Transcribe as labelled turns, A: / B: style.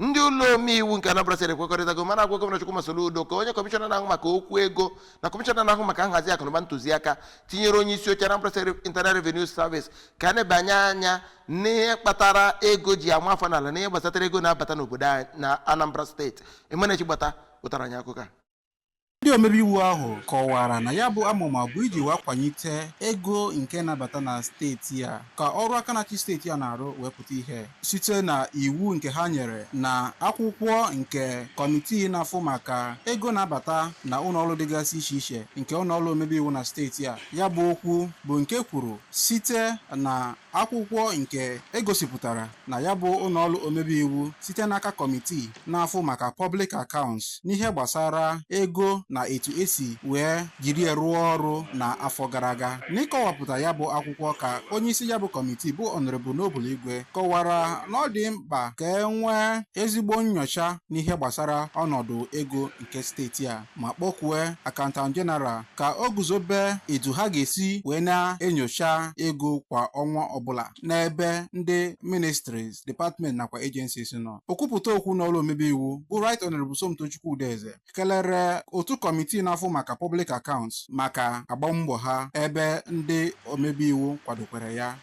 A: Ndị ụlọ omeiwu nke Anambra Steeti ekwekọrịtago mana agwa Gọvanọ Chukwuma Soludo ka onye kọmishọna na-ahụ maka okwu ego na kọmishọna na-ahụ maka nhazi akụnụba ntụziaka, tinyere onye isi oche Anambra State Internal Revenue Service, ka a nebanye anya n'ihe kpatara ego ji ama afọ n'ala n'ihe gbasatara ego na-abata n'obodo anyị na Anambra Steeti. Emmanuel Chigbata wetara anyị akụkọ a.
B: Ndị omebe iwu ahụ kọwara na ya bụ amụma bụ iji wee kwalite ego nke na-abata na steeti a, ka ọrụ aka na-achị steeti a na-arụ wee pụta ihe, site na iwu nke ha nyere na akwụkwọ nke kọmitii na-afụ maka ego na-abata na ụlọọrụ dịgasị iche iche nke ụlọọrụ omebe iwu na steeti a. Ya bụ okwu bụ nke kwuru site na akwụkwọ nke egosipụtara na ya bụ ụlọọrụ omebe iwu site n'aka kọmitii na-afụ maka public accounts n'ihe gbasara ego na etu esi wee jiri ya rụọ ọrụ na afọ gara aga. N'ịkọwapụta ya bụ akwụkwọ, ka onyeisi ya bụ kọmitii, bụ Honorable Noble Igwe, kọwara na ọ dị mkpa ka e nwee ezigbo nnyocha n'ihe gbasara ọnọdụ ego nke steeti a, ma kpọkwue Accountant General ka o guzobe etu ha ga-esi wee na-enyocha ego kwa ọnwa ọbụla n'ebe ndị ministries, department nakwa agencies nọ. Okwupụta okwu n'ọrụ omebe iwu bụ Right Honorable Somtochukwu Udeze kelere otu kọmitii na-afụ maka public accounts maka agbammbọ ha, ebe ndị omebe iwu kwadokwere ya.